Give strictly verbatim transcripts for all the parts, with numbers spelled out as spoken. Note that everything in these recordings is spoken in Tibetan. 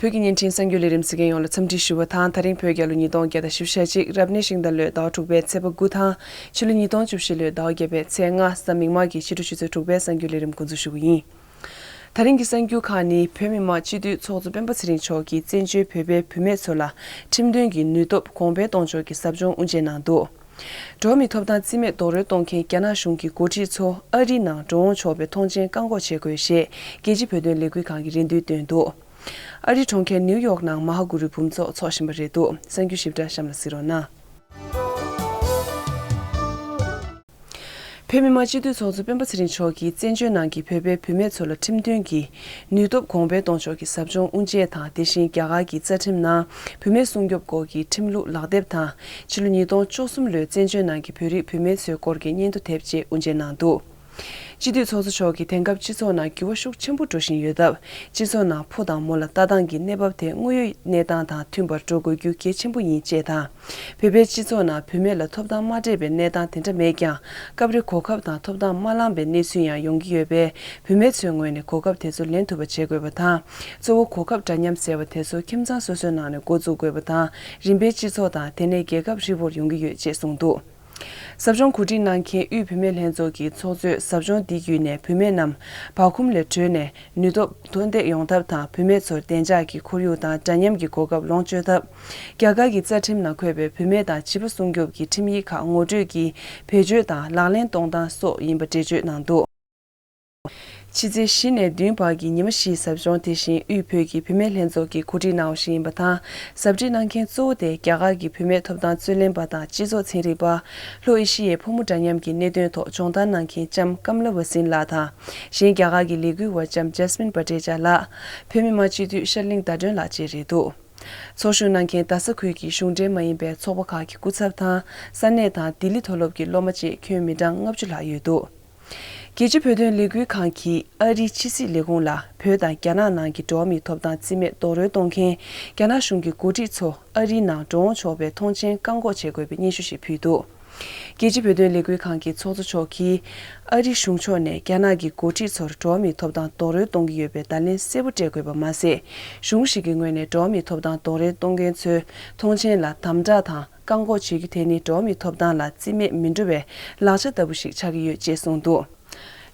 བོད་ཀྱི་བརྙན་འཕྲིན་གསར་འགྱུར་ལས་རིམ་གཟིགས་མཁན་ཡོངས་ལ་འཚམས་འདྲི་ཞུ་བ་དང་། ད་རིང་བོད་རྒྱལ་ལོ་ཉིས་སྟོང་བརྒྱ་དང་བཞི་བཅུ་ཞེ་གཅིག་རབ་གནས་ཤིང་རྟ་ལོའི་ཟླ་བ་དྲུག་པའི་ཚེས་པ་དགུ་དང་། ཕྱི་ལོ་ཉིས་སྟོང་བཅུ་བཞི་ལོའི་ཟླ་བ་བརྒྱད་པའི་ཚེས་ལྔ་གཟའ་མིག་དམར་གྱི་ཕྱི་དྲོ་ཆུ་ཚོད་དྲུག་པའི་གསར་འགྱུར་ལས་རིམ་འགོ་འཛུགས་ཞུ་གི་ཡིན། ད་རིང་གི་གསར་འགྱུར་ཁག་ནི། བོད་མི་མང་སྤྱི་འཐུས་ཚོགས་གཙོ་སྤེན་པ་ཚེ་རིང་མཆོག་གིས་བཙན་བྱོལ་བོད་པའི་བུད་མེད་ཚོ་ལ་ཁྲིམས་དོན་གྱི་ནུས་སྟོབས་གོང་འཕེལ་གཏོང་ཕྱོགས་ཀྱི་ཟབ་སྦྱོང་དབུ་འབྱེད་གནང་འདུག་འགྲོ་བ་མིའི་ཐོབ་ཐང་རྩིས་མེད་རྡོག་རོལ་གཏོང་མཁན་རྒྱ་ནག་གཞུང་གི་འགོ་ཁྲིད་ཚོ་ཨ་རིའི་ནང་འགྲོ་འོང་ཆོག་པའི་ཐོངས་མཆན་བཀག་འགོག་བྱེད་དགོས་ཞེས་རྒྱལ་སྤྱིའི་བོད་དོན་ལས་འགུལ་ཁང་གིས་རེ་འདུན་བཏོན་འདུག་ཨ་རིའི་གྲོང་ཁྱེར་ནིའུ་ཡོག་ནང་མ་ཧ་གུ་རུའི་འབུམ་ཚོགས་འཚོགས་བཞིན་པ་རེད་འདུག་གསར་འགྱུར་ཞིབ་ཕྲ་གཤམ་ལ་གཟིགས་རོགས་གནང་། བོད་མི་མང་སྤྱི་འཐུས་ཚོགས་གཙོ་སྤེན་པ་ཚེ་རིང་མཆོག་གིས་བཙན་བྱོལ་ནང་གི་བོད་པའི་བུད་མེད་ཚོ་ལ་ཁྲིམས་དོན་གྱི་ནུས་སྟོབས་གོང་འཕེལ་གཏོང་ཕྱོགས་ཀྱི་ཟབ་སྦྱོང་དབུ་འབྱེད་དང་། དེ་བཞིན་རྒྱ་གར་གྱི་རྩ་ཁྲིམས་ནང་བུད་མེད་སྲུང་སྐྱོབ་སྐོར་གྱི་ཁྲིམས་ལུགས་ལག་དེབ་དང་། ཕྱི་ལོ་ཉིས་སྟོང་བཅུ་གསུམ་ལོའི་བཙན་བྱོལ་ནང་གི་བོད་རིགས་བུད་མེད་ཚོའི་སྐོར་གྱི་སྙན་ཐོ་དེབ་བཅས་དབུ་འབྱེད་གནང་འདུག་སྤྱི་འཐུས་ཚོགས་གཙོ་མཆོག་གིས་དེང་སྐབས་སྤྱི་ཚོགས་ནང་འགྱུར་བ་ཤུགས་ཆེན་པོ་འགྲོ་བཞིན་ཡོད་སྟབས། སྤྱི་ཚོགས་ནང་ཕོ་དང་མོ་ལ་ལྟ་སྟངས་ཀྱི་གནས་བབ་དེ་དངོས་ཡོད་གནས་སྟངས་དང་མཐུན་པར་འགྲོ་དགོས་རྒྱུ་གལ་ཆེན་པོ་ཡིན་ཅེས་དང་། བོད་པའི་སྤྱི་ཚོགས་ནང་བུད་མེད་ལ་ཐོབ་ཐང་མ་སྤྲད་པའི་གནས་སྟངས་དེ་འདྲ་མེད་ཀྱང་། སྐབས་རེ་གོ་སྐབས་དང་ཐོབ་ཐང་མ་བླངས་པའི་གནས་ཚུལ་ཡང་ཡོང་གི་ཡོད་པས། བུད་མེད་ཚོའི་ངོས་ནས་གོ་སྐབས་དེ་ཚོ་ལེན་ཐུབ་པ་བྱེད་དགོས་པ་དང་། གཙོ་བོ་གོ་སྐབས་འདྲ་མཉམ་ཟེར་བ་དེ་ཚོ་ཁྱིམ་ཚང་སོ་སོའི་ནང་ནས་འགོ་འཛུགས་དགོས་པ་དང་། རིམ་པས་སྤྱི་ཚོགས་དང་། དེ་ནས་རྒྱལ་ཁབ་ཧྲིལ་པོར་ཡོང་གི་ཡོད་ཅེས་གསུངས་འདུག་ཟབ་སྦྱོང་གོ་སྒྲིག་གནང་མཁན་དབུས་བུད་མེད་ལྷན་ཚོགས་ཀྱི་ཚོགས་གཙོས། ཟབ་སྦྱོང་འདི་བརྒྱུད་ནས་བུད་མེད་རྣམས་བག་འཁུམ་ལས་གྲོལ་ནས་ནུས་སྟོབས་མཐོར་འདེགས་ཡོང་ཐབས་དང་། བུད་མེད་ཚོར་བདེ་འཇགས་ཀྱི་ཁོར་ཡུག་དང་འདྲ་མཉམ་གྱི་གོ་སྐབས་ལོངས་སྤྱོད་ཐབས། རྒྱ་གར་གྱི་རྩ་ཁྲིམས་ནང་འཁོད་པའི་བུད་མེད་དང་བྱིས་པ་སྲུང་སྐྱོབ་ཀྱི་ཁྲིམས་ཡིག་ཁག་ངོ་སྤྲོད་ཀྱིས་བེད་སྤྱོད་དང་ལག་ལེན་གཏོང་སྟངས་སོགས་ཡིན་པ་འགྲེལ་བརྗོད་གནང་འདུག་ཕྱི་ཚེས་བཞི་ནས་བདུན་བར་གྱི་ཉི་མ་བཞིའི་ཟབ་སྦྱོང་དེ་བཞིན་དབུས་བོད་ཀྱི་བུད་མེད་ལྷན་ཚོགས་ཀྱིས་གོ་སྒྲིག་གནང་བ་ཞིག་ཡིན་པ་དང་། ཟབ་ཁྲིད་གནང་མཁན་གཙོ་བོ་དེ་རྒྱ་གར་གྱི་བུད་མེད་ཐོབ་ཐང་རྩོད་ལེན་པ་དང་སྤྱི་ཚོགས་ཚན་རིག་པ། ལྷོ་ཨེ་ཤི་ཡའི་ཕོ་མོ་འདྲ་མཉམ་གྱི་གནད་དོན་ཐོག་སྦྱོང་བརྡར་གནང་མཁན་ལྕམ་ཀམ་ལ་ཝ་སིན་ལགས་དང་། གཞན་རྒྱ་གར་གྱི་ལས་འགུལ་བ་ལྕམ་ཇེ་སི་མིན་པ་ཏྲེ་ཅ་ལགས། བོད་མི་མང་སྤྱི་འཐུས་ཤར་གླིང་ཟླ་སྒྲོན་ལགས་བཅས་རེད་འདུག་ཚོགས་ཞུགས་གནང་མཁན་རྡ་ས་ཁུལ་གྱི་གཞུང་འབྲེལ་མ་ཡིན་པའི་ཚོགས་པ་ཁག་གི་སྐུ་ཚབ་དང་། ས་གནས་དང་ལྡི་ལི་མཐོ་སློབ་ཀྱི་སློབ་མ་བཅས་ཁྱོན་མི་གྲངས་ལྔ་བཅུ་ལྷག་ཡོད་འདུག་རྒྱལ་སྤྱིའི་བོད་དོན་ལས་འགུལ་ཁང་གིས་ཨ་རིའི་ཕྱི་སྲིད་ལས་ཁུངས་ལ། བོད་དང་རྒྱ་ནག་ནང་གི་འགྲོ་བ་མིའི་ཐོབ་ཐང་རྩིས་མེད་རྡོག་རོལ་གཏོང་མཁན་རྒྱ་ནག་གཞུང་གི་འགོ་ཁྲིད་ཚོ་ཨ་རིའི་ནང་འགྲོ་འོང་ཆོག་པའི་ཐོངས་མཆན་བཀག་འགོག་བྱེད་དགོས་པའི་སྙན་ཞུ་ཞིག་ཕུལ་འདུག་རྒྱལ་སྤྱིའི་བོད་དོན་ལས་འགུལ་ཁང་གི་ཚོགས་གཙོ་མཆོག་གིས། ཨ་རིའི་གཞུང་ཕྱོགས་ནས་རྒྱ་ནག་གི་འགོ་ཁྲིད་ཚོར་འགྲོ་བ་མིའི་ཐོབ་ཐང་རྡོག་རོལ་གཏོང་གི་ཡོད་པའི་བརྡ་ལན་གསལ་པོ་སྤྲད་དགོས་པ་མ་ཟད། གཞུང་ཞིག་གི་ངོས་ནས་འགྲོ་བ་མིའི་ཐོབ་ཐང་རྡོག་རོལ་གཏོང་མཁན་ཚོའི་ཐོངས་མཆན་ལ་དམ་དྲག་དང་། བཀག་འགོག་བྱེད་རྒྱུ་དེ་ནི་འགྲོ་བ་མིའི་ཐོབ་ཐང་ལ་རྩིས་མེད་མི་འགྲོ་བའི་ལག་ཆ་ལྟ་བུ་ཞིག་ཆགས་ཀྱི་ཡོད་ཅེས་གསུངས་འདུག་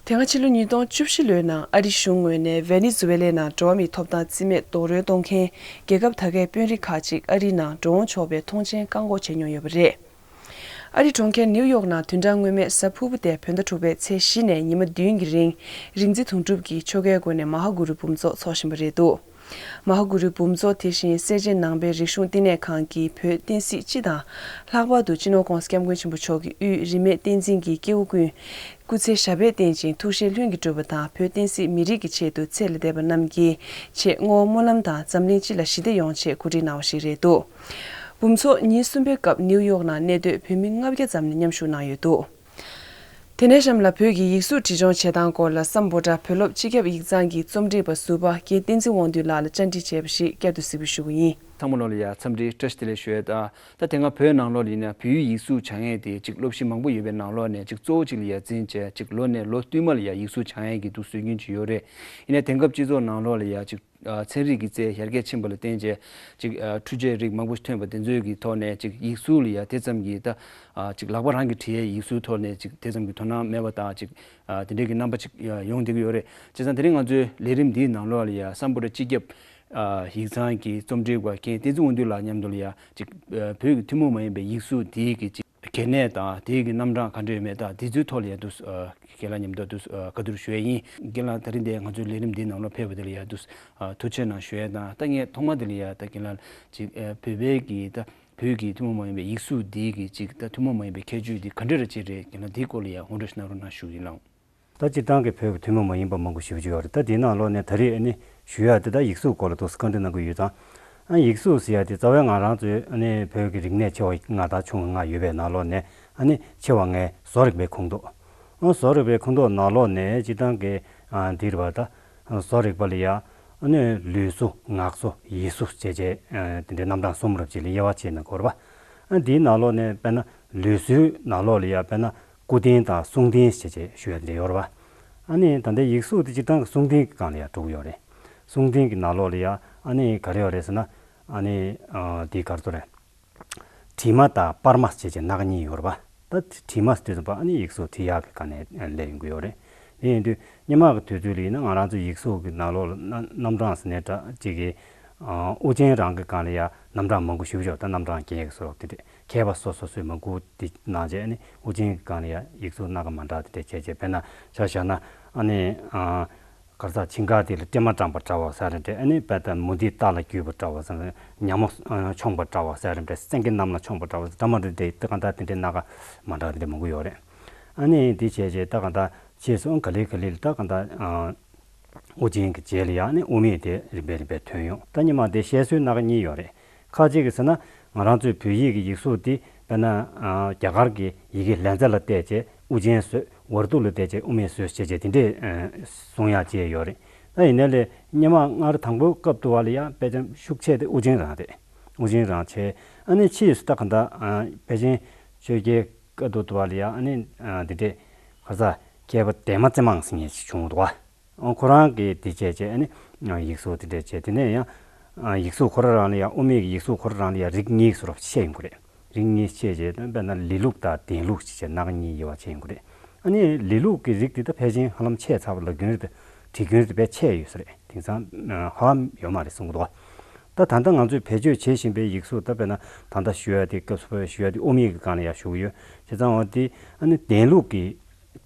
དེ་སྔ་ཕྱི་ལོ་ཉིས་སྟོང་བཅུ་བཞི་ལོའི་ནང་ཨ་རི་གཞུང་ངོས་ནས་ཝེ་ནེ་ཛུ་ཝེ་ལའི་ནང་འགྲོ་བ་མིའི་ཐོབ་ཐང་རྩིས་མེད་རྡོག་རོལ་གཏོང་མཁན་རྒྱལ་ཁབ་དག་གའི་དཔོན་རིགས་ཁག་ཅིག་ཨ་རིའི་ནང་འགྲོ་འོང་ཆོག་པའི་ཐོངས་མཆན་བཀག་འགོག་བྱས་མྱོང་ཡོད་པ་རེད། ཨ་རི་གྲོང་ཁྱེར་ནིའུ་ཡོག་ནང་བདུན་ཕྲག་སྔོན་མའི་གཟའ་ཕུར་བུ་སྟེ་བོད་ཟླ་དྲུག་པའི་ཚེས་བཞི་ནས་ཉི་མ་བདུན་གྱི་རིང་། རིག་འཛིན་དོན་གྲུབ་ཀྱིས་ཆོ་གའི་སྒོ་ནས་མ་ཧཱ་གུ་རུ་འབུམ་ཚོགས་འཚོགས་བཞིན་པ་རེད་འདུག་མ་ཧཱ་གུ་རུའི་འབུམ་ཚོགས་དེ་བཞིན་སེར་བྱེས་ནང་པའི་རིག་གཞུང་བསྟི་གནས་ཁང་གི་བོད་བསྟན་སྲིད་སྤྱི་དང་། ལྷག་པར་དུ་སྤྱི་ནོར་༧གོང་ས་༧སྐྱབས་མགོན་ཆེན་པོ་མཆོག་གི་དབུས་རིས་མེད་བསྟན་འཛིན་གྱི་སྐྱེ་བོ་ཀུན། སྐུ་ཚེ་ཞབས་པད་བརྟན་ཅིང་ཐུགས་བཞེད་ལྷུན་གྱིས་གྲུབ་པ་དང་། བོད་བསྟན་སྲིད་མི་རིགས་ཀྱི་ཆེད་དུ་ཚེ་ལས་འདས་པ་རྣམས་ཀྱི་ཆེད་བསྔོ་བ་སྨོན་ལམ་དང་། འཛམ་གླིང་སྤྱི་ལ་ཞི་བདེ་ཡོང་ཆེད་གོ་སྒྲིག་གནང་བ་ཞིག་རེད་འདུག་འབུམ་ཚོགས་ཉིན་གསུམ་པའི་སྐབས་ནིའུ་ཡོག་ནང་གནས་སྡོད་བོད་མི་ལྔ་བརྒྱ་ཙམ་ནས་མཉམ་ཞུགས་གནང་ཡོད་འདུག་དེ་ནས་གཤམ་ལ་བོད་ཀྱི་ཡིག་གཟུགས་བྲིས་སྦྱོང་བྱེད་སྟངས་སྐོར་ལ་སམ་བྷོ་ཊ་བོད་སློབ་སྤྱི་ཁྱབ་ཡིག་ཚང་གི་རྩོམ་སྒྲིག་པ་ཟུར་པ་རྒན་བསྟན་འཛིན་དབང་འདུས་ལགས་ལ་བཅར་འདྲི་བྱས་པ་ཞིག་བསྐྱར་དུ་གཟིགས་འབུལ་ཞུ་གི་ཡིན། ཚང་མ་ལོ་ལ་ཡ་འཚམས་འདྲི་བཀྲ་ཤིས་བདེ་ལེགས་ཞུ་ཡས་དང་། ད་དེ་སྔ་བོད་ནང་ལོགས་ལ་ཡིན་ན་བོད་ཡིག་གཟུགས་སྦྱང་ཡས་དེ་ཅིག་སློབ་གཞི་མང་པོ་ཡོད་པའི་ནང་ལོགས་ནས་ཅིག་གཙོ་བོ་ཅིག་ལ་ཡ་འཛིན་བྱས། ཅིག་ལོ་ནས་ལོ་བསྟུད་མ་ལ་ཡ་ཡིག་གཟུགས་སྦྱང་ཡས་ཀྱི་འདུག་སྲོལ་རྒྱུན་ཅིག་ཡོད་རེད། ཡིན་ནའི་དེང་སྐབས་སྤྱི་ཚོགས་ནང་ལོགས་ལ་ཡ་ཅིག་ཨ། ཚན་རིག་གི་རྩལ་ཡར་རྒྱས་ཕྱིན་པ་ལ་བརྟེན་བྱས་ཅིག་ཨ། འཕྲུལ་ཆས་རིགས་མང་པོ་ཐོན་པ་དེ་ཚོའི་གི་ཐོག་ནས་ཅིག་ཡིག་གཟུགས་ལ་ཡ་དེ་ཙམ་གྱི་ད་ཨ། ཅིག་ལག་པ་རང་གིས་བྲིས་ཡས་ཡིག་གཟུགས་ཐོག་ནས་ཅིག་དེ་ཙམ་གྱི་དོ་སྣང་མེད་པ་དང་། ཅིག་ཨ། དེ་འདྲའི་གི་རྣམ་པ་ཅིག་ཡོང་བསྡད་ཀྱི་ཡོད་རེད། བྱས་ཙང་དེ་རིང་ང་ཚོའི་ལས་རིམ་འདིའི་ནང་ལོགས་ལ་ཡ་སམ་བྷོ་ཊ་སྤྱི་ཁྱབ་ཨ། ཡིག་ཚང་གི་རྩོམ་སྒྲིག་པ་རྒན་བསྟན་འཛིན་དབང་འདུས་ལགས་མཉམ་དུ་ལ་ཡ་ཅིག་ཨ། བོད་ཀྱི་ཐུན་མོང་མ་ཡིན་པའི་ཡིག་གཟུགས་འདིའི་གི་ཅིག་གལ་གནད་དང་དེའི་གི་རྣམ་གྲངས་ག་འདྲ་ཡོད་མེད་དང་དེ་ཚོའི་ཐོག་ལ་ཡ་འདུག་ཨ། ཁྱེད་ལ་མཉམ་དུ་འདུག་ཨ། བཀའ་བསྡུར་ཞུ་ཡས་ཡིན། རྒན་ལགས་ད་རིང་འདིར་ང་ཚོའི་ལས་རིམ་འདིའི་ནང་ལོགས་ཕེབས་པ་དེ་ལ་ཡ་འདུག་ཨ། ཐུགས་རྗེ་གནང་ཞུ་ཡས་དང་། ད་ངས་ཐོག་མ་དེ་ལ་ཡ་ད་རྒན་ལགས་ཅིག་ཨ། བོད་པའི་གི་ད་བོད་ཀྱི་ཐུན་མོང་མ་ཡིན་པའི་ཡིག་གཟུགས་འདིའི་གི་ཅིག་ད་ཐུན་མོང་མ་ཡིན་པའི་ཁྱད་ཆོས་འདི་ག་འདྲ་རེ་ཅིག་རེད། རྒན་ལགས་འདིའི་སྐོར་ལ་ཡ་ངོ་སྤྲོད་ཞིག་གནང་རོགས་གནང་ཞུ་གི་ཡིན་ལགས། ད་སྤྱིར་བཏང་གི་བོད་ཀྱི་ཐུན་མོང་མ་ཡིན་པ་མང་པོ་ཞེ་པོ་ཅིག་ཡོད་རེད། ད་དེའི་ནང་ལོགས་ནས་ད་རེས་ཨ་ནི་ཞུ་ཡ་དེ་ད་ཡིག་གཟུགས་སྐོར་ལ་འདུག་སེ་བཀའ་འདྲི་གནང་གི་ཡོད་ཙང་། ཨ། ཡིག་གཟུགས་ཟེར་ཡ་དེ་རྩ་བའི་ང་རང་ཚོའི་ཨ་ནི་བོད་ཀྱི་རིག་གནས་ཆེ་བ་ལྔ་དང་ཆུང་བ་ལྔ་ཡོད་པའི་ནང་ལོགས་ནས་ཨ་ནི་ཆེ་བ་ལྔའི་བཟོ་རིག་པའི་ཁོངས་གཏོགས། ཨ། བཟོ་རིག་པའི་ཁོངས་གཏོགས་ནང་ལོགས་ནས་སྤྱིར་བཏང་གི་ཨ། འདི་རེད་པ། ད་བཟོ་རིག་པ་ལ་ཡ་ཨ་ནི་ལུས་གཟུགས་ངག་གཟུགས་ཡིད་གཟུགས་བྱས་བྱས་ཨ། དེ་འདྲའི་རྣམ་གྲངས་གསུམ་རབ་ཅིག་ལ་དབྱེ་བ་ཕྱེ་ནས་དགོས་རེད་པ། ཨ། འདིའི་ནང་ལོགས་ནས་དཔེར་ན་ལུས་གཟུགས་ནང་ལོགས་ལ་ཡ་དཔེར་ན་སྐུ་རྟེན་དང་གསུང་རྟེན་ཞེས་བྱས་ཞུ་ཡ་དེ་འདྲ་ཡོད་རེད་པ། ཨ་ནི་ད་ལྟའི་ཡིག་གཟུགས་དེ་སྤྱིར་བཏང་གི་གསུང་རྟེན་གྱི་སྒང་ལ་ཡ་འགྲོ་གི་ཡོད་རེད། གསུང་རྟེན་གྱི་ནང་ལོགས་ལ་ཡ་ ཨ་ནི་ག་རེ་ཡོད་རེད་ཟེར་ན། ཨ་ནི་ཨ་འདི་ག་རེ་ཟེར་རེད། བྲིས་མ་དང་པར་མ་ཟེར་བྱས་སྣ་ཁ་གཉིས་ཡོད་རེད་པ། ད་བྲིས་མ་ཟེར་དུས་ཙམ་པ་ཨ་ནི་ཡིག་གཟུགས་བྲིས་ཡག་གི་སྒང་ནས་སླེབས་ཡོང་གི་ཡོད་རེད། དེ་ཡིན་དུས་སྔོན་མ་གི་དུས་ཚོད་ལ་ཡིན་ན་ང་རང་ཚོ་ཡིག་གཟུགས་ཀྱི་ནང་ལོགས་ལ་རྣམ་རྣམ་གྲངས་ཟེར་ནས་འདྲ་ཅིག་གི་ཨ་དབུ་ཅན་རང་གི་སྒང་ལ་ཡ་རྣམ་གྲངས་མང་པོ་ཞིག་ཡོད། ད་རྣམ་གྲངས་བརྒྱད་ཀྱི་བཟོ་འདྲ་དེ་འདྲས་མཁས་པ་སོ་སོ་སོས་མང་པོ་དེ་གནང་བྱས། ཨ་ནི་དབུ་ཅན་གྱི་སྒང་ལ་ཡ་ཡིག་གཟུགས་སྣ་ཁ་མ་འདྲ་དེ་འདྲས་བྱས་བྱས། དཔེར་ན་ཆ་བཞག་ན་ཨ་ནི་ཨ། ག་རེ་ཟ། ཆིང་ག་དེ་ལ་སྲན་མ་དྲངས་པ་འདྲ་བ་ཟེར་རེད་འདྲ། ཨ་ནི་དཔེ་ལྟར་མུ་ཏིག་རྟ་ལ་བརྒྱུས་པ་འདྲ་བ་ཟེར། ཉ་མོ་མཆོངས་པ་འདྲ་བ་ཟེར་རེད་འདྲ། སེང་གེ་གནམ་ལ་མཆོངས་པ་འདྲ་བ་འདྲ་མ་འདྲ་དེ་ད་གང་ལྟར་དེ་འདྲའི་སྣ་ཁ་མ་འདྲ་དེ་འདྲ་མང་པོ་ཡོད་རེད། ཨ་ནི་དེ་བྱས་བྱས་ད་གང་ལྟར་རྗེས་སུ་ག་ལེ་ག་ལེ་ལ་ད་གང་ལྟར་དབུ་ཅན་གྱི་རྗེས་ལ་ཡང་ནི་དབུ་མེད་དེ་རིམ་པས་རིམ་པས་ཐོན་ཡོང་། ད་སྔོན་མ་དེ་བཤད་སྲོལ་སྣ་ཁ་གཉིས་ཡོད་རེད། ཁ་ཅིག་གིས་ཟེར་ན་ང་རང་ཚོའི་བོད་ཡིག་གི་ཡིག་གཟུགས་འདི་དཔེར་ན་ཨ་རྒྱ་གར་གྱི་ཡི་གེ་ལྷ་མཛེས་ལ་བལྟས་བྱས་དབུ་ཅན་བཟོས། ཝར་ཏུ་ལ་བལྟས་བྱས་དབུ་མེད་བཟོས་བྱས་བྱས་དེ་འདྲས་ཨ་གསུང་ཡག་ཅིག་ཡོད་རེད། ད་ཡིན་ནའི་ལས་སྔོན་མ་སྔར་དང་པོའི་སྐབས་དུ་བ་ལ་ཡང་དཔེ་ཅན་ཤུགས་ཆེ་དེ་དབུ་ཅན་རང་རེད། དབུ་ཅན་རང་བྱས། ཨ་ནི་ཕྱིས་སུ་ད་ག་འདྲ་ཨ་དཔེ་ཅན་ཆོས་རྒྱལ་སྐབས་དུ་བ་ལ་ཡང་ཨ་ནི་ཨ་དེ་འདྲས་ག་རེ་ཟ། མཁས་པ་འདན་མ་ཙེ་མང་ཟེར་མཁན་ཞིག་བྱུང་འདུག་བ། ཨ་ཁོ་རང་གིས་དེ་བྱས་བྱས་ཨ་ནི་ཡིག་གཟུགས་དེ་འདྲས་བྱས། དེ་ནས་ཡང་ཡིག་གཟུགས་ཁོ་རང་རང་ལ་ཡང་དབུ་མེད་ཀྱི་ཡིག་གཟུགས་ཁོ་རང་རང་ལ་ཡང་རིགས་གཉིས་སུ་རབ་ཕྱེ་ཡོང་གི་རེད། རིགས་གཉིས་ཕྱེ་བྱས་དཔེར་ན་ལེའུ་ལུགས་དང་ལྡན་ལུགས་ཞེས་བྱས་སྣ་ཁ་གཉིས་དབྱེ་བ་ཕྱེ་ཡོང་གི་རེད། ཨ་ནི་ལེའུ་ལུགས་ཀྱི་རིགས་དེ་ད་ཕལ་ཆེར་ཧ་ལམ་ཕྱེ་ཚར་བ་ལ་རྒྱུན་རིང་བྲིས་རྒྱུན་རིང་དཔེ་ཕྱེ་ཡོད་ས་རེད། དེང་སང་ཧ་ལམ་ཡོད་མ་རེད་གསུང་གི་འདུག་བ། ད་ད་ལྟ་ང་ཚོས་བེད་སྤྱོད་བྱེད་བཞིན་པའི་ཡིག་གཟུགས་ད་དཔེར་ན་ད་ལྟ་ཞུ་ཡ་དེ་སྐབས་སུ་བབས་ཞུ་ཡ་དེ་དབུ་མེད་ཀྱི་སྒང་ལ་ཡང་ཞུ་གི་ཡོད། བྱས་ཙང་འོ་དེ་ཨ་ནི་ལྡན་ལུགས་ཀྱི་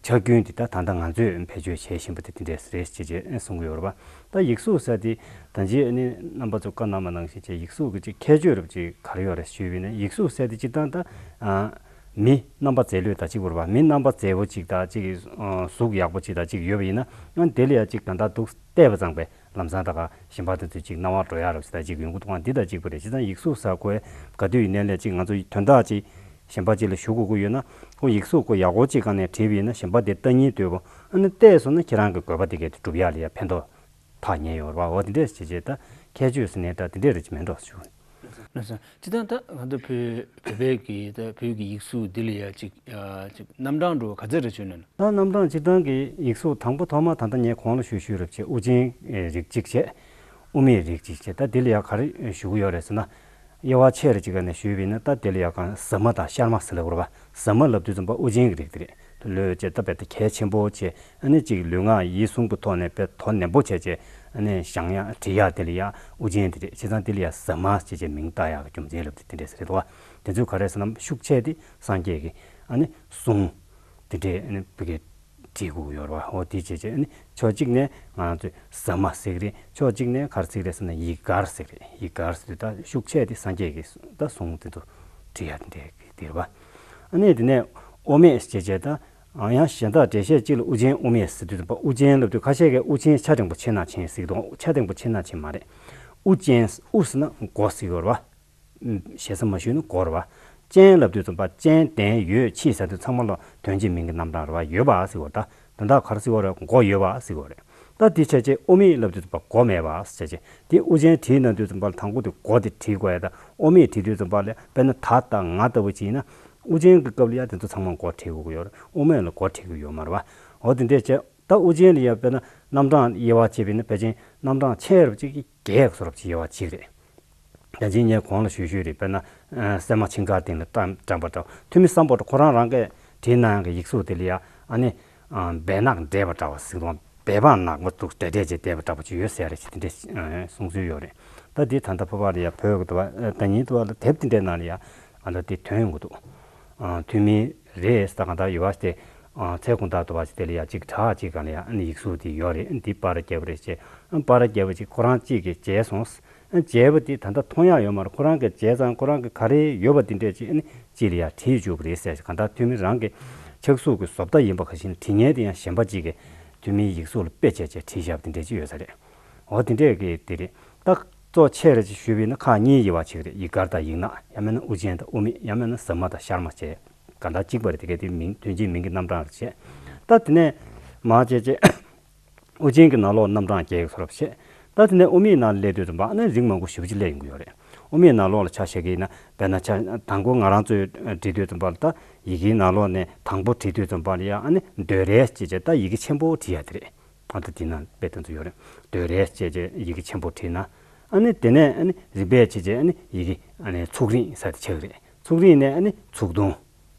ཆ་རྒྱུན་དེ་ད་ད་ལྟ་ང་ཚོས་བེད་སྤྱོད་བྱེད་བཞིན་པ་དེ་དེ་འདྲས་རེད་ཅེས་ཅེས་གསུང་གི་ཡོད་རེད་པ། ད་ཡིག་གཟུགས་ཟེར་དེ་ད་ཅི་ཨ་ནི་རྣམ་པ་ཚོ་བཀའ་གནང་བ་ནང་བཞིན་བྱས་ཡིག་གཟུགས་ཀྱི་ཅིག་ཁྱད་ཆོས་རབ་ཅིག་ག་རེ་ཡོད་རེད་ཞུས་པ་ཡིན་ན། ཡིག་གཟུགས་ཟེར་དེ་སྤྱིར་བཏང་ད་ཨ་མི་རྣམ་པ་མཛེས་ལོས་དང་གཅིག་པ་རེད་པ། མི་རྣམ་པ་མཛེས་པོ་ཅིག་དང་ཅིག་ཨ་གཟུགས་ཡག་པོ་ཅིག་དང་ཅིག་ཡོད་པ་ཡིན་ན་ཨ་དེ་ལ་ཡང་ཅིག་ད་ལྟ་འདུག་བལྟས་པ་ཙམ་པས་ལམ་སང་ད་ག་གཞན་པ་དེ་ཚོས་ཅིག་སྣང་བ་འགྲོ་ཡག་རབ་ཅིག་དང་ཅིག་ཡོང་གི་འདུག་ག་འདི་དང་གཅིག་པ་རེད། བྱས་ཙང་ཡིག་གཟུགས་ཟེར་ཁོས་ག་དུས་ཡིན་ནའི་ལས་ཅིག་ང་ཚོ་དོན་དག་ཅིག་གཞན་པ་ཅིག་ལ་ཞུ་དགོས་ཀྱི་ཡོད་ན་ཁོ་ཡིག་གཟུགས་ཁོ་ཡག་པོ་ཅིག་སྒང་ནས་བྲིས་པ་ཡིན་ན་གཞན་པ་དེ་ལྟ་སྙིང་འདོད་པ། ཨ་ནི་བལྟས་སོང་ན་ཁྱེད་རང་གི་དགོས་པ་དེ་གས་དེ་སྒྲུབ་ཡག་ལ་ཡང་ཕན་ཐོགས་ཐག་ཉེ་ཡོད་རེད་པ། འོ་དེ་འདྲས་བྱས་བྱས་ད་ཁྱད་ཆོས་ཟེར་ནས་ད་དེ་འདྲས་རེད་ཅེས་མིན་འགྲོ་ཞུ། ལགས་སོ། སྤྱིར་བཏང་ད་ང་ཚོ་བོད་བོད་པའི་གི་ད་བོད་ཀྱི་ཡིག་གཟུགས་འདི་ལ་ཡ་ཅིག་ཨ་ཅིག་རྣམ་གྲངས་འགྲོ་ག་ཚད་རེ་བྱུང་ནས་ན། ད་རྣམ་གྲངས་སྤྱིར་བཏང་གི་ཡིག་གཟུགས་དང་པོ་ཐོག་མ་ད་ལྟ་ངས་གོང་ལ་ཞུས་ཞུས་རབ་བྱས་དབུ་ཅན་རིགས་གཅིག་བྱས། དབུ་མེད་རིགས་གཅིག་བྱས། ད་འདི་ལ་ཡ་ག་རེ་ཞུ་གི་ཡོད་རེད་ཟེར་ན། དབྱེ་བ་ཕྱེ་རེ་ཅིག་ག་ནས་ཞུས་པ་ཡིན་ན་ད་དེ་ལ་ཡ་གང་ཟ་མ་དང་ཤར་མ་ཟེར་ལབ་དགོས་རེད་པ། ཟ་མ་ལབ་དུས་ཙམ་པ་དབུ་ཅན་གྱི་རིགས་དེ་རེད། ལོས་བྱས་ད་བལ་ཏེ་གལ་ཆེན་པོ་བྱས། ཨ་ནི་ཅིག་ལུས་ངག་ཡིད་གསུམ་གྱི་ཐོག་ནས་དཔེ་དོ་ནན་པོ་བྱས་བྱས་ཨ་ནི་བཞེངས་ཡག་བྲིས་ཡག་དེ་ལ་ཡ་དབུ་ཅན་དེ་རེད། བྱས་ཙང་དེ་ལ་ཡ་ཟ་མ་ཅེས་བྱས་མིང་བཏགས་ཡག་གི་རྒྱུ་མཚན་ལབ་དེ་དེ་འདྲས་རེད་དོ། དེ་ཚོས་ག་རེ་ཟེར་ན་ཤུགས་ཆེ་དེ་སངས་རྒྱས་ཀྱི་ཨ་ནི་གསུང་དེ་འདྲས་ཨ་ནི་བི་གེ་བྲིས་དགོས་ཡོད་རེད་པ། འོ་དེ་བྱས་བྱས་ཨ་ནི་ཕྱོགས་གཅིག་ནས་ང་ཚོས་ཟ་མ་ཟེར་གི་རེད། ཕྱོགས་གཅིག་ནས་ག་རེ་ཟེར་གི་རེད་ཟེར་ན་ཡིག་གར་ཟེར་གི་རེད། ཡིག་གར་ཟེར་དུས་ད་ཤུགས་ཆེ་དེ་སངས་རྒྱས་ཀྱི་ད་གསུང་དེ་ཚོ་བྲིས་ཡག་དེ་འདྲས་ཀྱི་དེ་རེད་པ། ཨ་ནི་དེ་ནས་དབུ་མེད་ཅེས་བྱས་ད། ཨ་ཡང་གཞན་དག་འགྲེལ་བཤད་གཅིག་ལ་དབུ་ཅན་དབུ་མེད་ཟེར་དུས་ཙམ་པ་དབུ་ཅན་ལབ་དུས་ཁ་ཤས་ཀྱིས་དབུ་ཅན་ཆ་འགྲེང་པོ་ཆེ་ན་ཆེན་ཟེར་གི་འདུག་ཆ་འགྲེང་པོ་ཆེ་ན་ཆེན་མ་རེད། དབུ་ཅན། དབུ་ཟེར་ན་མགོ་ཟེར་གི་ཡོད་རེད་པ། ཞེ་ས་མ་ཞུས་ན་མགོ་རེད་པ། ཅན་ལབ་དུས་ཙམ་པ་ཅན་ལྡན་ཡོད་མཆིས་ཟེར་དུས་ཚང་མ་ལ་དོན་གཅིག་མིང་གི་རྣམ་གྲངས་རེད་པ། ཡོད་པ་ཟེར་གི་ཡོད་རེད། ད་དོན་དག་ག་རེ་ཟེར་གི་ཡོད་རེད། མགོ་ཡོད་པ་ཟེར་གི་ཡོད་རེད། ད་དེ་བྱས་རྗེས་དབུ་མེད་ལབ་དུས་ཙམ་པ་མགོ་མེད་པ་ཟེར་བྱས་རྗེས་དེ་དབུ་ཅན་བྲིས་ན་དུས་ཙམ་པ་ལ་དང་པོ་དེ་མགོ་དེ་བྲིས་དགོས་ཡ། ད་དབུ་མེད་བྲིས་དུས་ཙམ་པ་ལ་དཔེར་ན་ད་དང་ང་ལྟ་བུ་ཅིག་ཡིན་ན། དབུ་ཅན་གྱི་སྐབས་ལ་ཡང་དེ་ཚོ་ཚང་མ་མགོ་བྲིས་དགོས་ཀྱི་ཡོད་རེད། དབུ་མེད་ལ་མགོ་བྲིས་ཀྱི་ཡོད་མ་རེད་པ། འོ་དེ་འདྲས་བྱས་ད་དབུ་ཅན་ལ་ཡང་དཔེར་ན་རྣམ་གྲངས་དབྱེ་བ་ཕྱེ་བ་ཡིན་ན་ཕལ་ཆེར་རྣམ་གྲངས་ཆེ་རབ་ཅིག་གི་བརྒྱད་བཟོ་འདྲ་ཅིག་དབྱེ་བ་གཅིག་རེད། ད་ཅི་ངས་གོང་ལ་ཞུས་ཞུས་རེད། དཔེར་ན་ཨ་སྲན་མ་ཆིང་ག་སྟེང་ལ་བཀྲམ་བཀྲམ་པ་འདྲ། ཐུ་མི་སམ་བྷོ་ཊ་ཁོ་རང་རང་གིས་བྲིས་གནང་ཡག་གི་ཡིག་གཟུགས་དེ་ལ་ཡང་ཨ་ནི་ཨ་སྦལ་ནག་འདྲེས་པ་འདྲ་བ་ཟེར་དང་སྦལ་པ་ནག་པོ་འདུག་འདྲེས་འདྲེས་བྱས་བསྡད་པ་འདྲ་བ་ཅིག་ཡོད་ཟེར་རེད་ཅེས་དེ་འདྲས་ཨ་གསུང་ཚུལ་ཡོད་རེད། ད་འདི་ད་ལྟ་ཕོ་བ་ལ་ཡང་བོད་ཀྱི་དུ་བ་ཨ་ད་ཉིན་དུ་བ་ལ་དེབ་དེ་འདྲའི་ནང་ལ་ཡང་ཨ་ད་དེ་ཐོན་ཡོང་གི་འདུག་ཨ་ཐུ་མི་རེད་ཟེར་གང་ལྟར་ཡོད་པ་དེ་ཨ་ཚེ་གུང་ཐང་དུ་བ་ཞིག་དེ་ལ་ཡང་ཅིག་དྲག་ཅིག་གང་ལ་ཡང་ཨ་ནི་ཡིག་གཟུགས་དེ་ཡོད་རེད། ཨ་འདི་པར་རྒྱབ་རེད་ཅེས་ཨ་པར་རྒྱབ་ཅིག་ཁོ་རང་གཅིག་གིས་མཇལ་སོང་། ཨ་མཇལ་བ་དེ་ད་ལྟ་མཐོང་ཡག་ཡོད་མ་རེད། ཁོ་རང་གིས་མཇལ་ཙང་ཁོ་རང་གིས་ག་རེ་ཡོད་པ་དེ་འདྲས་ཅིག་ཨ་ནི་ཅིག་ལ་ཡང་བྲིས་བཅུག་པ་རེད་ཟེར། གང་ལྟར་ཐུ་མི་རང་གི་ཕྱག་གཟུགས་ཀྱི་བཟོ་ལྟ་ཡིན་པ་ག་བཞིན་བྲིས་མཁན་དེ་ཡང་གཞན་པ་ཅིག་གིས་ཐུ་མིའི་ཡིག་གཟུགས་ལ་དཔེ་བྱས་བྱས་བྲིས་བཞག་པ་དེ་འདྲས་ཅིག་ཡོད་ས་རེད། འོ་དེ་འདྲས་ཀྱི་དེ་རེད། ད་གཙོ་ཆེ་རེ་ཅིག་ཞུས་པ་ཡིན་ན་ཁག་གཉིས་དབྱེ་བ་ཕྱེ་གི་རེད། ཡིག་གར་དང་ཡིག་ནག་ཡང་མིན་ན་དབུ་ཅན་དང་དབུ་མེད་ཡང་མིན་ན་ཟ་མ་དང་ཤར་མ་བྱས། གང་ལྟར་གཅིག་པ་རེད། དེ་གའི་དེ་མིང་དོན་གཅིག་མིང་གི་རྣམ་གྲངས་རེད་བྱས། ད་དེ་ནས་མར་བྱས་བྱས་དབུ་ཅན་གྱི་ནང་ལོགས་རྣམ་གྲངས་བརྒྱད་ཀྱི་བཟོ་འདྲ་བྱས། ད་དེ་ནས་དབུ་མེད་ནང་སླེབས་དུས་ཙམ་པ་ཨ་ནི་རིགས་མང་པོ་ཞེ་པོ་ཅིག་སླེབས་ཡོང་གི་ཡོད་རེད། དབུ་མེད་ནང་ལོགས་ལ་ཆ་བཞག་གི་ཡིན་ན་དཔེར་ན་ཆ་དང་པོ་ང་རང་ཚོས་བྲིས་དུས་ཙམ་པ་ལ་ད་ཡི་གེའི་ནང་ལོགས་ནས་དང་པོ་བྲིས་དུས་ཙམ་པ་ལ་ཡང་ཨ་ནི་འདོད་རེ་ཅེས་བྱས་ད་ཡི་གེ་ཆེན་པོ་བྲིས་ཡ་དེ་རེད། ཨ་ད་དེ་ན་དཔེ་དེ་ཚོ་ཡོད་རེད། འདོད་རེ་ཅེས་བྱས་ཡི་གེ་ཆེན་པོ་བྲིས་ན། ཨ་ནི་དེ་ནས་ཨ་ནི་རིམ་པས་བྱས་བྱས་ཨ་ནི་ཡི་གེ་ཨ་ནི་ཚུགས་རིང་ཟེར་དེ་ཆགས་ཀྱི་རེད། ཚུགས་རིང་ནས་ཨ་ནི་ཚུགས་ཐུང་།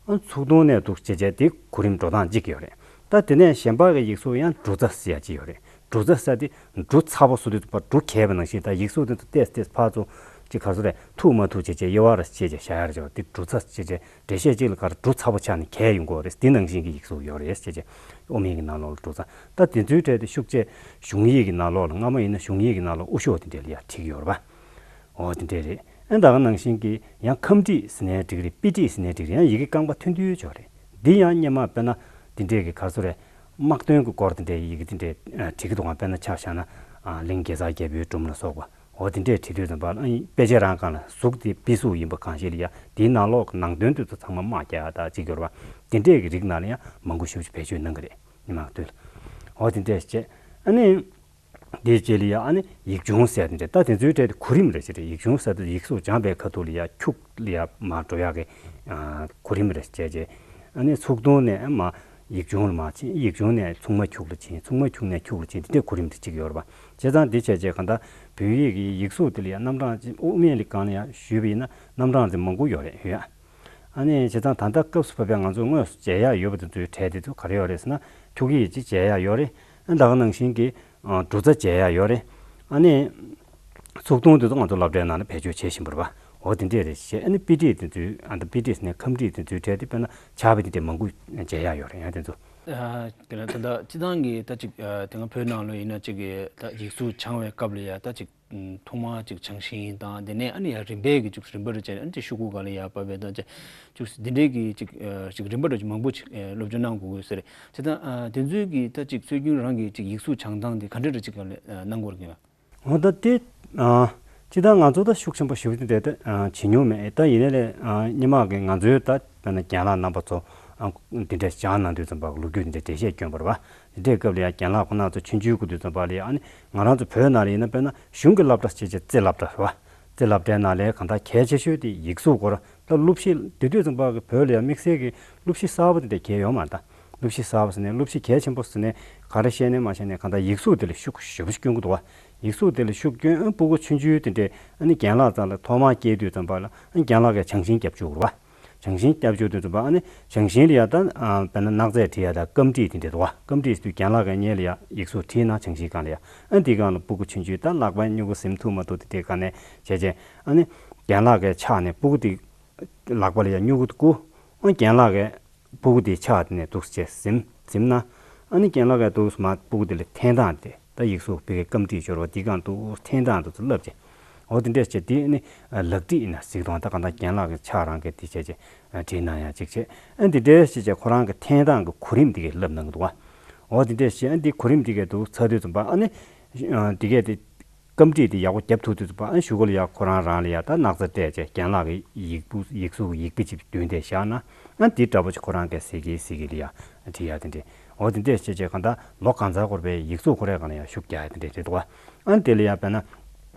ཨ་ཚུགས་ཐུང་ནས་འདུག་བྱས་བྱས་དེ་གོ་རིམ་འགྲོ་སྟངས་གཅིག་ཡོད་རེད། ད་དེ་ནས་གཞན་པ་གི་ཡིག་གཟུགས་ཡང་འབྲུ་ཚ་ཟེར་ཡ་གཅིག་ཡོད་རེད། འབྲུ་ཚ་ཟེར་དེ་འབྲུ་ཚ་པོ་བཟོ་དུས་ཙམ་པ་འབྲུ་གས་པ་ནང་བཞིན། ད་ཡིག་གཟུགས་དེ་ཚོ་ཏེས་ཏེས་ཕར་ཚུར་ཅིག་ག་ཚོད་རེད། ཐུག་མ་ཐུག་བྱས་བྱས་དབྱེ་བ་ར་བྱས་བྱས་བཞག་ཡ་རེད། བྱས་པ་དེ་འབྲུ་ཚ་བྱས་བྱས་འགྲེལ་བཤད་གཅིག་ལ་ག་རེ་འབྲུ་ཚ་པོ་ཆགས་ནས་གས་ཡོང་གི་ཡོད་རེད། དེ་ནང་བཞིན་གྱི་ཡིག་གཟུགས་ཡོད་རེད་བྱས་བྱས། དབུ་མེད་ཀྱི་ནང་ལོགས་ལ་འབྲུ་ཚ། ད་དེ་ཚོའི་གྲས་དེ་ཤུགས་ཆེ་གཞུང་ཡིག་གི་ནང་ལོགས་ལ། སྔ་མ་ཡིན་ན་གཞུང་ཡིག་གི་ནང་ལོགས་དབུ་ཤོག་དེ་འདྲས་ལ་ཡ་བྲིས་ཀྱི་ཡོད་རེད་པ། འོ་དེ་འདྲས་རེད། ཨ་ད་ག་ནང་བཞིན་གྱི་ཡང་ཁམས་བྲིས་ཟེར་ནའི་འགྲིག་རེད། དཔེ་བྲིས་ཟེར་ནའི་འགྲིག་རེད། ཡང་ཡི་གེ་རྐང་པ་ཐུང་ཐུང་ཅིག་ཡོད་རེད། འདི་ཡང་སྔོན་མ་དཔེར་ན་དེ་འདྲས་ཀྱི་ག་རེ་ཟེར་རེད། དམག་དོན་གྱི་སྐོར་དེ་འདྲའི་ཡི་གེ་དེ་འདྲས་ཨ་བྲིས་ཀྱི་འདུག་གམ། དཔེར་ན་ཆ་བཞག་ན་ཨ་གླིང་གེ་སར་རྒྱལ་པོའི་སྒྲུང་ལ་སོགས་པ། འོ་དེ་འདྲས་བྲིས་དུས་ཙམ་པ་ལ་ཨ་དཔེ་ཆ་རང་སྒང་ལ་གཟུགས་དེ་དཔེ་གཟུགས་ཡིན་པ་གང་ཞིག་ལ་ཡ་དེའི་ནང་ལོགས་ཀྱི་ནང་དོན་དེ་ཚོ་ཚང་མ་དམག་རྒྱག་ཡ་ད་ཅིག་ཡོད་རེད་པ། དེ་འདྲས་ཀྱི་རིགས་ནང་ལ་ཡང་མང་པོ་ཞེ་པོ་ཅིག་བེད་སྤྱོད་གནང་གི་རེད། སྔོན་མ་དུས་ལ། འོ་དེ་འདྲས་བྱས། ཨ་ནི། དེའི་རྗེས་ལ་ཡ་ཨ་ནི་ཡིག་ཆུང་ཟེར་དེ་འདྲ། ད་དེ་ཚོའི་གྲས་དེ་གོ་རིམ་རེ་བྱས་རེད། ཡིག་ཆུང་ཟེར་དུས་ཡིག་གཟུགས་སྦྱངས་པའི་ཁ་ཐུག་ལ་ཡ་ཁྱུག་ལ་ཡ་མར་འགྲོ་ཡག་གི་ཨ་གོ་རིམ་རེ་བྱས་རྗེས། ཨ་ནི་ཚུགས་ཐུང་ནས་མར་ཡིག་ཆུང་ལ་མར་ཕྱིན། ཡིག་ཆུང་ནས་ཚུགས་མ་ཁྱུག་ལ་ཕྱིན། ཚུགས་མ་ཁྱུག་ནས་ཁྱུག་ལ་ཕྱིན། དེ་འདྲའི་གོ་རིམ་དེ་གཅིག་ཡོད་རེད་པ། བྱས་ཙང་དེ་བྱས་རྗེས་གང་ལྟར་བོད་ཡིག་གི་ཡིག་གཟུགས་དེ་ལ་ཡ་རྣམ་གྲངས་ཅིག་དབུ་མེད་ལ་སྒང་ལ་ཡ་ཞུས་པ་ཡིན་ན་རྣམ་གྲངས་དེ་མང་པོ་ཡོད་རེད་ཡོད། ཨ་ནི་བྱས་ཙང་ད་ལྟ་སྐབས་སུ་བབས་པའི་ང་ཚོས་དངོས་སུ་མཇལ་ཡག་ཡོད་པ་དེ་ཚོའི་གྲས་དེ་ཚོ་ག་རེ་ཡོད་རེད་ཟེར་ན། ཁྱུག་ཡིག་ཅིག་མཇལ་ཡག་ཡོད་རེད། ཨ་ད་ག་ནང་བཞིན་གྱི་ཨ་འབྲུ་ཚ་མཇལ་ཡག་ཡོད་རེད། ཨ་ནི་ཚུགས་ཐུང་དེ་ཚོ་ང་ཚོ་སློབ་གྲྭའི་ནང་ལ་བེད་སྤྱོད་བྱེད་བཞིན་པ་རེད་པ། འོ་དེ་འདྲས་རེད་བྱས། ཨ་ནི་དཔེ་བྲིས་དེ་ཚོའི་ཨ་ད་དཔེ་བྲིས་ཟེར་ནས་ཁམས་བྲིས་དེ་ཚོའི་གྲས་དེ་དཔེར་ན་ཕྱག་དཔེ་དེ་འདྲས་མང་པོ་མཇལ་ཡག་ཡོད་རེད། ཡང་དེ་ཚོ། ཨ་དེ་ལ་ད་ལྟ་སྤྱི་བཏང་གི་ད་ཅིག་ཨ་དེ་སྔ་བོད་ནང་ལོགས་ཡིན་ན་ཅིག་གི་ད་ཡིག་གཟུགས་སྦྱང་བའི་སྐབས་ལ་ཡ་ད་ཅིག་ཐོག་མར་ཅིག་བྱང་ཤིང་དང་། དེ་ནས་ཨ་ནི་ཡང་རིམ་པས་ཀྱི་ཅིག་རིམ་པར་བྱས་ཨ་ནི་ཅིག་ཤོག་གུ་སྒང་ལ་ཡར་བབས་པའི་དང་ཅིག་འདི་འདྲའི་གི་ཅིག་ཨ་ཅིག་རིམ་པར་ཅིག་མང་པོ་ཅིག་ཨ་སློབ་སྦྱོང་གནང་དགོས་ཀྱི་ཡོད་ས་རེད། བྱས་ཙང་ཨ་དེ་ཚོའི་གི་ད་ཅིག་སྲོལ་རྒྱུན་རང་གི་ཅིག་ཡིག་གཟུགས་སྦྱང་སྟངས་དེ་ག་འདྲ་འདྲ་ཅིག་སྒང་ལ་ཨ་གནང་དགོས་རེད་ལགས། འོ་ད་དེ་ཨ་སྤྱིར་བཏང་ང་ཚོ་ད་ཤུགས་ཆེན་པོ་ཞེ་པོ་ཅིག་དེ་ད་ཨ་བྱེད་མྱོང་མེད། ད་ཡིན་ནའི་ལས་ཨ་སྔོན་མ་གི་ང་ཚོའི་ད་དཔེར་ན་རྒན་ལགས་རྣམ་པ་ཚོ་ཨ་འདི་འདྲ་སྦྱངས་གནང་དུས་ཙམ་པ་ལོ་རྒྱུས་འདི་འདྲ་འགྲེལ་བཤད་བསྐྱོན་པ་རེད་པ། དེ་འདྲའི་སྐབས་ལ་ཡང་རྒན་ལགས་ཁོང་རྣམ་ཚོ་ཆུང་ཆུང་གི་དུས་ཙམ་པ་ལ་ཡང་ཨ་ནི་ང་རང་ཚོ་བོད་ནང་ལ་ཡིན་ན་དཔེར་ན་གཞུང་གི་སློབ་གྲྭ་ཞེས་བྱ་རྩེ་སློབ་གྲྭ་རེད་པ། རྩེ་སློབ་གྲྭའི་ནང་ལ་གང་ལྟར་གལ་ཆེ་ཤོས་དེ་ཡིག་གཟུགས་སྐོར། ད་སློབ་གཞི་དེ་དུས་ཙམ་པ་གི་བོད་ལ་ཡང་དམིགས་བསལ་གྱི་སློབ་གཞི་གསར་པ་དེ་འདྲ་གལ་ཡོད་མ་རེད་ད། སློབ་གཞི་གསར་པ་ཟེར་ནས་སློབ་གཞི་གལ་ཆེན་པོ་ཟེར་ནས་ག་རེ་བཤད་ནས་མ་བཤད་ནས་གང་ལྟར་ཡིག་གཟུགས་དེ་ལ་ཤུགས་ཞེ་པོ་ཞིག་སྐྱོན་གྱི་འདུག་བ། ཡིག་གཟུགས་དེ་ལ་ཤུགས་སྐྱོན། ཨ་སྤུ་གུ་ཆུང་ཆུང་དེ་འདྲས་ཨ་ནི་རྒན་ལགས་རྩ་ལ་ཐོག་མར་སྐྱེལ་དུས་ཙམ་པ་ལ་ཨ་རྒན་ལགས་ཀྱིས་བྱང་ཤིང་བརྒྱབ་བཅུག་རེད་བ། བྱང་ཤིང་བརྒྱབ་བཅུག་དུས་ཙམ་པ་ཨ་ནི་བྱང་ཤིང་ལ་ཡ་ད་ཨ་དཔེར་ན་སྣག་ཚས་བྲིས་ཡ་ད་སྐམ་བྲིས་དེ་འདྲས་འདུག་བ། སྐམ་བྲིས་དེ་རྒན་ལགས་ཀྱིས་ངེད་ལ་ཡ་ཡིག་གཟུགས་བྲིས་ན་བྱང་ཤིང་སྒང་ལ་ཡ། ཨ་འདི་སྒང་ལ་སྤུ་གུ་ཆུང་ཆུང་ད་ལག་པ་སྨྱུ་གུ་ཟིན་ཐུབ་མ་ཐུབ་དེ་འདྲས་ག་ནས་བྱས་བྱས་ཨ་ནི་རྒན་ལགས་ཀྱི་ཕྱག་ནས་སྤུ་གུ་དེ་ལག་པ་ལ་ཡ་སྨྱུ་གུ་དེ་བསྐུ། ཨ་རྒན་ལགས་ཀྱིས་སྤུ་གུ་དེའི་ཕྱག་དེ་ནས་འདུག་སེ་བྱས་ཟིན་ཟིན་ན། ཨ་ནི་རྒན་ལགས་ཀྱིས་འདུག་སེ་མར་སྤུ་གུ་དེ་ལ་འཐེན་སྟངས་དེ་ད་ཡིག་གཟུགས་ཕ་གིའི་སྐམ་བྲིས་སྦྱོར་བ་འདི་སྒང་འདུག་འཐེན་སྟངས་དེ་ཚོ་བསླབ་བྱས། འོ་དེ་འདྲས་བྱས་དེ་ནི་ལག་བྲིས་ཡིན་ན་གཟིགས་དང་། ད་གང་ལྟར་རྒན་ལགས་ཀྱི་ཕྱག་རང་གིས་དེ་བྱས་བྱས་བྲིས་གནང་ཡ་ཅིག་བྱས། ཨ་འདི་འདྲས་བྱས་བྱས་ཁོ་རང་གི་འཐེན་སྟངས་ཀྱི་གོ་རིམ་དེ་གས་བསླབ་གནང་གི་འདུག་བ། འོ་དེ་འདྲས་བྱས་ཨ་འདི་གོ་རིམ་དེ་གས་འདུག་ཚར་དུས་ཙམ་པ་ཨ་ནི་དེ་གས་དེ། སྐམ་བྲིས་དེ་ཡག་པོ་བརྒྱབ་ཐུབ་དུས་ཙམ་པ་ཨ་གཞུག་གུ་ལ་ཡ་ཁོ་རང་རང་ལ་ཡ་ད་སྣག་ཚ་སྤྲད་བྱས་རྒན་ལགས་ཀྱི་ཡིག་སྤུ་ཡིག་གཟུགས་ཀྱི་ཡིག་དཔེ་ཅིག་མདུན་དེར་བཞག་ན། ཨ་འདི་འདྲ་པོ་ཅིག་ཁོ་རང་གིས་གཟིགས་ཀྱིན་གཟིགས་ཀྱིན་ལ་ཡ་བྲིས་ཡ་དེ་འདྲས། འོ་དེ་འདྲས་བྱས་བྱས་གང་ལྟར་ལོ་གང་ཚར་འགོར་བའི་ཡིག་གཟུགས་ཁོ་རའི་སྒང་ལ་ཡ་ཤུགས་རྒྱག་ཡ་དེ་འདྲས་རེད་འདུག་བ། ཨ་དེ་ལ་ཡ་དཔེར་ན་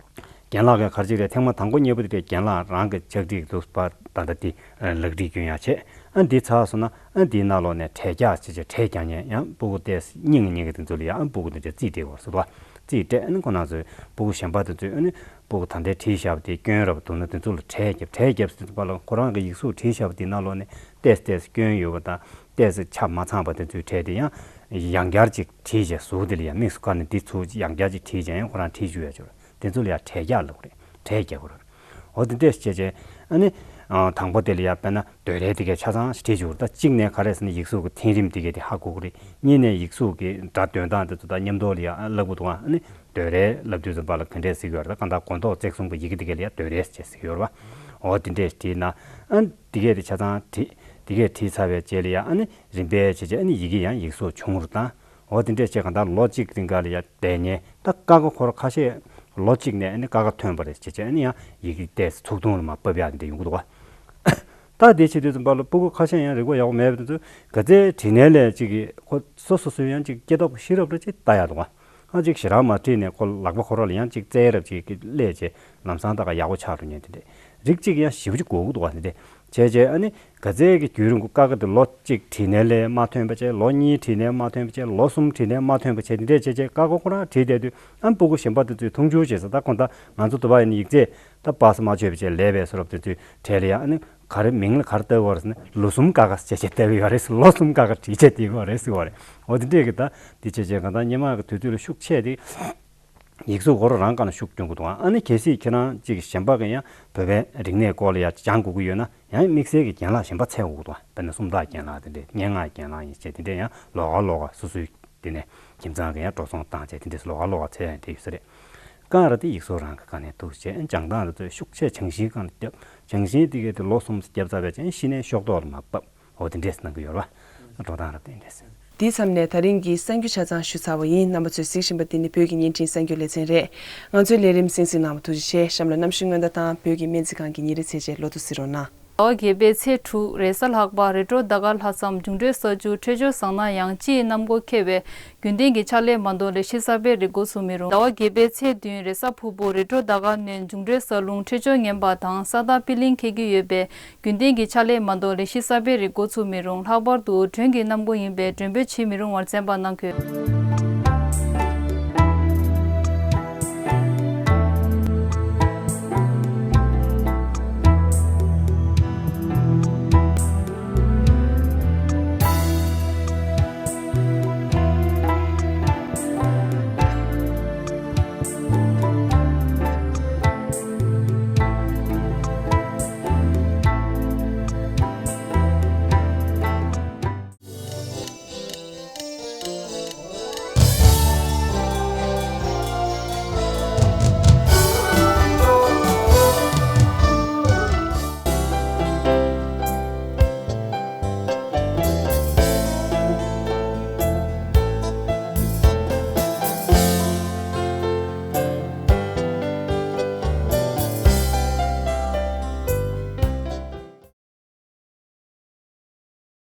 རྒན་ལགས་ཀྱིས་ག་རེ་ཅིག་རེད། ཐེངས་མ་དང་པོ་གཉིས་པ་དེ་འདྲས་རྒན་ལགས་རང་གི་ཕྱག་བྲིས་འདུག་པ་ད་ལྟ་དེ་ལག་བྲིས་སྐྱོན་ཡ་བྱས། ཨ་འདི་ཚར་སོང་ན་ཨ་འདིའི་ནང་ལོགས་ནས་གྲལ་རྒྱག་བྱས་བྱས་གྲལ་རྒྱག་མཁན་ཡང་སྤུ་གུ་ཏོག་ཙམ་རྙིང་ངེ་རྙིང་ངེ་དེ་ཚོ་ལ་ཡང་ཨ་སྤུ་གུ་དེ་འདྲས་རྩིས་སྤྲད་དགོས་རེད་ཟེར་བ། རྩིས་སྤྲད། ཨ་ནི་ཁོ་རང་ཚོས་སྤུ་གུ་གཞན་པ་དེ་ཚོས་ཨ་ནི་སྤུ་གུ་ད་ལྟའི་བྲིས་བཞག་པ་དེ་སྐྱོན་རབས་འདུག་ན་དེ་ཚོ་ལ་གྲལ་རྒྱབ། གྲལ་རྒྱབ་ཟེར་དུས་ཙམ་པ་ལ་ཁོ་རང་གི་ཡིག་གཟུགས་བྲིས་བཞག་པ་དེ་ནང་ལོགས་ནས་ཏོག་ཙམ་ཏོག་ཙམ་སྐྱོན་ཡོད་པ་དང་ཏོག་ཙམ་ཆ་མ་ཚང་པ་དེ་ཚོའི་གྲས་དེ་ཡང་ཡང་བསྐྱར་ཅིག་བྲིས་བྱས། གཟུགས་དེ་ལ་ཡང་དམིགས་སུ་བཀར་ནས་འདི་ཚུར་ཡང་བསྐྱར་ཅིག་བྲིས་བྱས་ཡང་ཁོ་རང་བྲིས་བཅུག་ཡ་ཅིག་རེད། དེ་ཚོ་ལ་ཡང་གྲལ་རྒྱག་ལབ་དགོས་རེད། གྲལ་རྒྱག་དགོས་རེད། འོ་དེ་འདྲས་བྱས་བྱས་ཨ་ནི་ཨ་དང་པོ་དེ་ལ་ཡ་དཔེར་ན་འདོད་རེ་དེ་གས་ཆ་ཚང་ཞིག་བྲིས་བཅུག་རེད། ད་གཅིག་ནས་ག་རེ་ཟེར་ན་ཡིག་གཟུགས་ཀྱི་འཐེན་རིམ་དེ་གས་དེ་ཧ་གོ་གི་རེད། གཉིས་ནས་ཡིག་གཟུགས་ཀྱི་སྒྲ་འདོན་སྟངས་དེ་ཚོ་ད་མཉམ་དུ་ལ་ཡ་ཨ་ལབ་དགོས་འདུག་ཨ་ནི་འདོད་རེ་ལབ་དུས་ཙམ་པ་ལ་ག་འདྲས་ཟེར་གྱི་ཡོད་རེད། ད་གང་ལྟར་མགོ་འདོགས་བརྩེགས་གསུམ་པོ་ཡི་གེ་དེ་གས་ལ་ཡ་འདོད་རེ་ཞེས་ཟེར་གྱི་ཡོད་རེད་པ། འོ་དེ་འདྲས་བྲིས་ན་ཨ་དེ་གས་དེ་ཆ་ཚང་བྲིས། དེ་གས་བྲིས་ཚར་བའི་རྗེས་ལ་ཡ་ཨ་ནི་རིམ་པས་བྱས་བྱས་ཨ་ནི་ཡི་གེ་ཡང་ཡིག་གཟུགས་ཆུང་རུ་བཏང་། འོ་དེ་འདྲས་བྱས་གང་ལྟར་ལོ་གཅིག་རིང་ག་ལ་ཡ་བསྡད་མཁན་ད་ཀ་ཁ་ཁོ་ར་ཁ་ཤས་ལོ་གཅིག་ནས་ཨ་ནི་ཀ་ཁ་ཐོན་པ་རེད་བྱས་བྱས་ཨ་ནི་ཡང་ཡི་གེ་ཏོག་ཙམ་ཚུགས་ཐུང་ལ་མར་ཕབ་ཡག་དེ་འདྲ་ཡོང་གི་འདུག་བ། ད་དེ་བྱེད་དུས་ཙམ་པ་ལ་སྤུ་གུ་ཁ་ཤས་ཡང་རིག་པ་ཡག་པོ་མེད་པ་དེ་ཚོས་ག་ཚད་བྲིས་ནའི་ལས་གཅིག་གིས་ཁོ་སོ་སོ་སོའི་ཡང་གཅིག་སྐྱེ་སྟོབས་ཤེས་རབ་ར་གཅིག་ལྟ་ཡག་འདུག་བ། ཨ་གཅིག་ཞེ་དྲག་མ་བྲིས་ནས་ཁོ་ལག་པ་ཁོ་ར་ལ་ཡང་གཅིག་བཙལ་རབས་གཅིག་གི་སླེབས་བྱས་ལམ་སང་ད་ག་ཡག་པོ་ཆགས་འགྲོ་མཁན་དེ་འདྲས་རིགས་གཅིག་ཡང་ཞེ་པོ་ཅིག་དགོས་ཀྱི་འདུག་བ། དེ་འདྲས་ བྱས་བྱས་ཨ་ནི་ག་ཚད་ཀྱི་རྒྱུན་རིང་པོ་ཀ་ཁ་དེ་ལོ་གཅིག་བྲིས་ནས་ལས་མ་ཐོན་པ་བྱས། ལོ་གཉིས་བྲིས་ནས་མ་ཐོན་པ་བྱས། ལོ་གསུམ་བྲིས་ནས་མ་ཐོན་པ་བྱས། དེ་འདྲས་བྱས་བྱས་ཀ་ཁ་ཁོ་རང་བྲིས་བསྡད་དུས་ཨ་ནི་སྤུ་གུ་གཞན་པ་དེ་ཚོས་མཐོང་ཆུང་བྱས་ས། ད་ཁོ་ད་ང་ཚོ་དུ་བ་ཡིན་ན་ཡིག་ཚད་ད་པ་སེ་མ་ཆོད་པ་བྱས་ལས་པའི་བཟོ་འདྲ་དེ་ཚོའི་གྲས་ལ་ཡང་ཨ་ནི་ག་རེ་མིང་ལ་ག་རེ་བཏགས་ཡོད་རེད་ཟེར་ན། ལོ་གསུམ་ཀ་ཁ་ཟེར་བྱས་བཏགས་ཡོད་རེད། ལོ་གསུམ་ཀ་ཁ་བྲིས་བྱས་བསྡད་ཡོད་རེད་ཟེར་བ་རེད། འོ་དེ་འདྲས་ཀྱི་ད་དེ་བྱས་བྱས་གང་ལྟར་སྔོན་མ་གི་དུས་ཚོད་ལ་ཤུགས་ཆེ་སྟེ། ཡིག་གཟུགས་ཁོ་རང་རང་སྒང་ལ་ཤུགས་སྐྱོན་གྱི་འདུག་ཨ་ནི་གལ་སྲིད་ཁྱེད་རང་གཅིག་གཞན་པ་གི་ཡང་བོད་པའི་རིག་གནས་སྐོར་ལ་ཡང་སྦྱང་དགོས་ཀྱི་ཡོད་ན་ཡང་དམིགས་བསལ་གྱི་རྒན་ལགས་གཞན་པ་འཚོལ་དགོས་ཀྱི་འདུག་དཔེར་ན་སུམ་རྟགས་རྒན་ལགས་དེ་འདྲས། སྙན་ངག་རྒན་ལགས་ཡིན་བྱས་དེ་འདྲས་ཡང་ལོགས་ཀ་ལོགས་ཀ་སོ་སོའི་དེ་ནས་ཁྱིམ་ཚང་གི་ཡང་འགྲོ་སོང་བཏང་བྱས་དེ་འདྲས་ལོགས་ཀ་ལོགས་ཀ་འཚོལ་ཡང་དེ་ཡོད་ས་རེད། གང་ར་དེ་ཡིག་གཟུགས་རང་གི་སྒང་ནས་འདུག་བྱས་སྦྱང་སྟངས་ར་དེ་ཤུགས་ཆེ་སྦྱང་གཞིའི་སྒང་ལ་བརྒྱབ། སྦྱང་གཞི་དེ་གས་དེ་ལོ་གསུམ་བརྒྱབ་ཚར་བའི་རྗེས་གཞི་ནས་ཤོག་ཐོག་ལ་མར་བབས། འོ་དེ་འདྲས་གནང་གི་ཡོད་རེད་བ། འགྲོ་སྟངས་ར་དེ་འདྲས། དེའི་མཚམས་ནས་ད་རིང་གི་གསར་འགྱུར་ཆ་ཚང་ཞུས་ཚར་བ་ཡིན། རྣམ་པ་ཚོས་གཟིགས་བཞིན་པ་འདི་ནི་བོད་ཀྱི་བརྙན་འཕྲིན་གསར་འགྱུར་ལེ་ཚན་རེད། ང་ཚོའི་ལས་རིམ་གསན་གཟིགས་གནང་བར་ཐུགས་རྗེ་ཆེ། གཤམ་ལ་གནམ་གཤིས་སྔོན་བརྡ་དང་བོད་ཀྱི་སྨན་རྩིས་ཁང་གི་ཉིན་རེའི་ཚེས་ཆེན་ལོ་ཐོ་གཟིགས་རོགས་གནང་། ཟླ་བ་བརྒྱད་པའི་ཚེས་དྲུག་རེས་གཟའ་ལྷག་པ། རེས་འགྲོགས་ཟླ་སྐར་ལྷག་མཚམས། འབྱུང་འཕྲོད་ས་ཆུ། འཕྲོད་སྦྱོར་བཟང་ན་ཡང་། སྤྱི་ཡི་གནམ་སྒོ་ཁེབས་པས་རྒྱུན་ལྡན་གྱི་ཕྱག་ལས་མ་གཏོགས་ལས་གཞི་གསར་པའི་རིགས་འགོ་ཚུགས་མི་རུང་། ཟླ་བ་བརྒྱད་པའི་ཚེས་བདུན་རེས་གཟའ་ཕུར་བུ། རེས་འགྲོགས་ཟླ་སྐར་གནོན། འབྱུང་འཕྲོད་ས་རླུང་། འཕྲོད་སྦྱོར་ངན་པ་དང་ས་བདག་པི་ལིང་འཁེལ་གྱི་ཡོད་པས་རྒྱུན་ལྡན་གྱི་ཕྱག་ལས་མ་གཏོགས་ལས་གཞི་གསར་པའི་རིགས་འགོ་ཚུགས་མི་རུང་། ལྷག་པར་དུ་མགྲོན་གྱི་གནམ་སྒོ་ཡིན་པས་མགྲོན་འབོད་བྱེད་མི་རུང་བར་གསན་པ་གནང་དགོས།